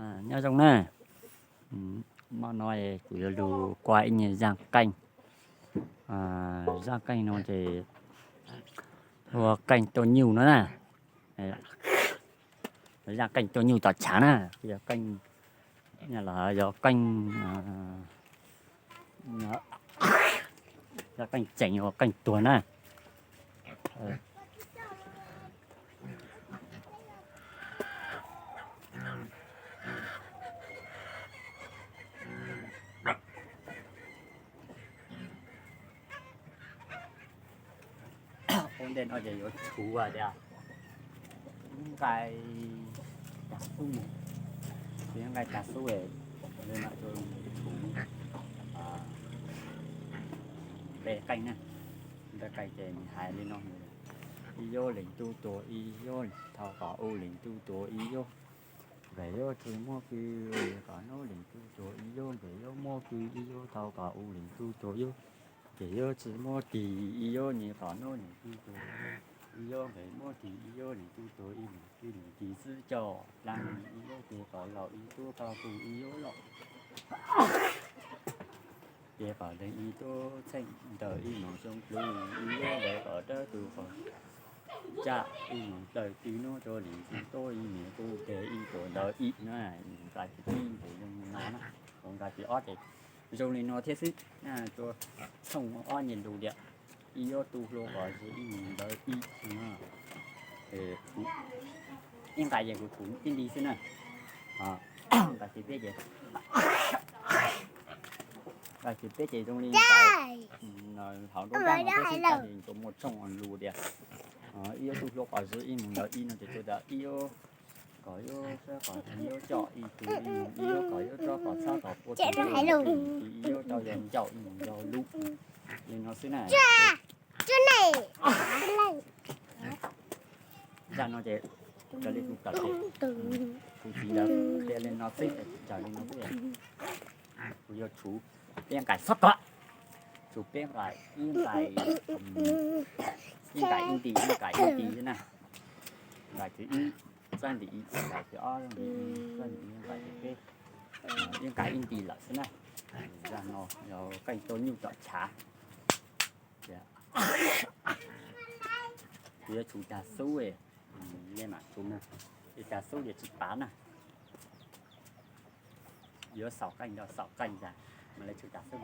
Nyob zoo na, hmo no kuv yuav lug kua ib nyuag zaaj qeej. Zaaj qeej no ces ua qeej tuaj nyuj no na. Zaaj qeej tuaj nyuj tom tshav na, yog qeej, los yog qeej, yog qeej tseem ua qeej tuag na. Ua ntej no ces yuav tshuv tias nqaij tag xub, nqaij tag xub, no tshuv npe qeej na. Npe qeej ces hais li no: Ib yob leej tub tuag ib yob, thov kom ub leej tub tuag ib yob. Nkawd yuav tsis muaj kwv, kom nub leej tub tuag ib yob. Nkawd yuav muaj kwv ib yob, thov kom ub leej tub tuag ib yob. Nkawd yuav tsis muaj tis ib yob, kom nub leej tub tuag ib yob. Nkawd muaj tis ib yob, leej tub tuag ib leeg, ib leeg tis xwb coj dlaab ib yob. Ces kom laus ib tub, thov kom ib yob laus. Ces kom leej ib tub txheej ntawm ib moos xyoo dlub, ib yob. Nkawd kom dawb tug qhov tsaj ib moos dlawg, ib nub rua leej tub tuag ib leeg, kuj teg ib tuam ntawd ib na. Nqai thib ib ces zoo li no na, nqai thib ob ces zoo li no thiab xwb. Tshooj ob nyuag lug tias ib yob tu hlua qhov zib ib moos ntawd ib no. Ib nqai ces kuv tshuv ib nti xwb na. Nqai thib peb ces, nqai thib peb ces zoo li nqai hauv nruab nrab no thiab xwb, tab sis tsuas muaj tshooj lug tias ib yob tu hlua qhov zib ib moos ntawd ib no ces tsuas tias ib yob kom ib yob sab qhov ib yob coj ib tug ib moos, ib yob kom ib yob tsob qhov txhab qhov puab ib yob rau yog ncauj ib moos yog lub. Li no xwb na. Zaj no ces raws li kuv kawm ces kuv txiv lawv qhia li no xwb, raws li no xwb. Kuv yuav tshuv peb nqai xob tom, tshuv peb nqai, ib nqai, ib nqai ib nti, ib nqai ib nti xwb na. Nqai thib ib, txawb nti ib, nqai thib ob, txawb nti ib, nqai thib peb, ib nqai ib nti lawm xwb na. Zaj no yog qeej tuaj nyuj tom tshav. Kuv yuav tshuv tag xub, nej mam tshuv mus, tshuv tag xub ces tsis pav na. Yuav xaus qeej los xaus qeej tas, mam li tshuv tag xub.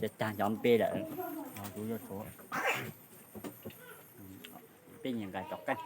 Ces tag cov npe lawm, peb nyias nqa cov qeej.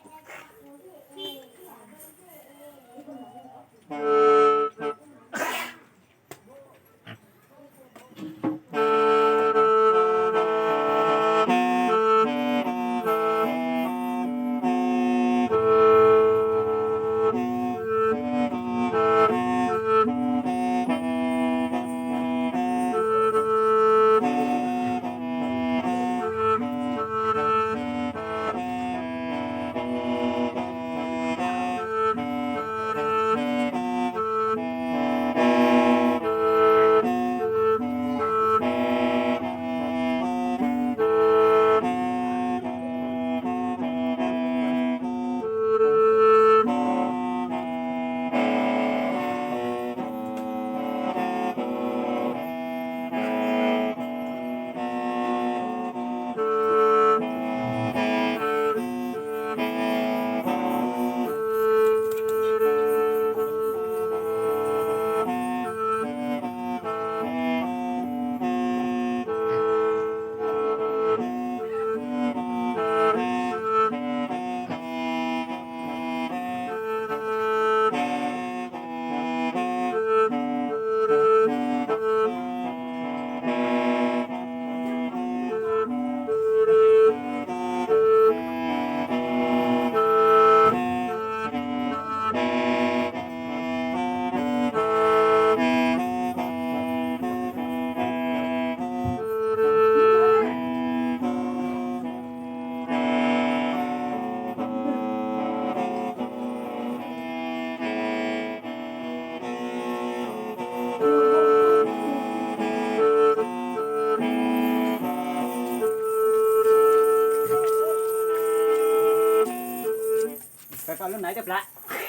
Koj lub nais coj plav.